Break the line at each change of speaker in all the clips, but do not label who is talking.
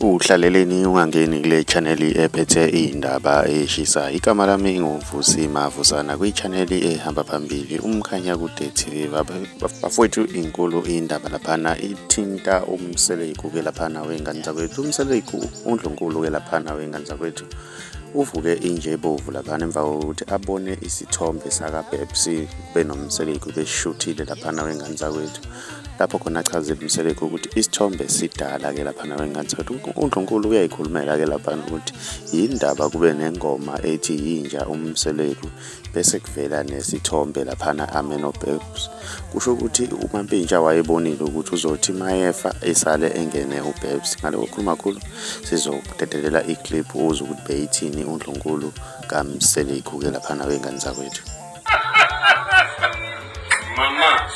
Uhlaleleni ungangeni kule channel ephethe indaba eshisa. Igama lami nguVusi Mavusana kwi-channel ehamba phambili Umkhanyakude TV. Bafowethu, inkulu indaba laphana ithinta uMseleku ke laphana wengane zakwethu. UMseleku uNdlunkulu ke laphana wengane zakwethu uvuke inje ebovu laphana emva kokuthi abone isithombe sakaBabes benoMseleku beshuthile laphana wengane zakwethu, lapho khona achazile uMseleku ukuthi isithombe sidala ke laphana wengane zakwethu. uNdlunkulu uyayikhulumela ke laphana ukuthi yindaba kube nengoma ethi yinja uMseleku bese kuvela nesithombe laphana ame noBabes. Kusho ukuthi uMampintsha wayebonile ukuthi uzothi mayefa esale engene uBabes. Ngalokho khuluma kakhulu sizokudedelela iclip uzwe ukuthi beyithini uNdlunkulu kaMseleku ke laphana wengane zakwethu.
Mama,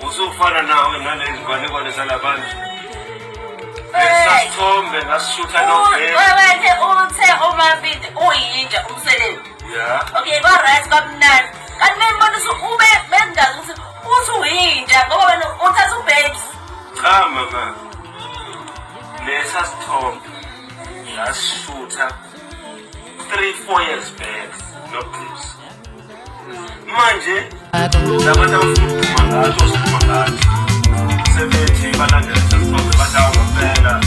usufana nawe nalezi nganekwane zalabantu. Lesasithombe ngasishutha noBabes.
Wethe uthe uMampintsha uyinja uMseleku.
Yeah.
Okay, kwa-right kwamnandi. Kanti bengibona ube bengingazi ukuthi uthi uyinja ngoba wena uthatha uBabes.
Cha mama. Lesasithombe ngasishutha 3-4 years back noBabes. Manje labantu abafuna ukuduma ngathi osiduma ngathi sebethi balandela lesasithombe bathi awu ngempela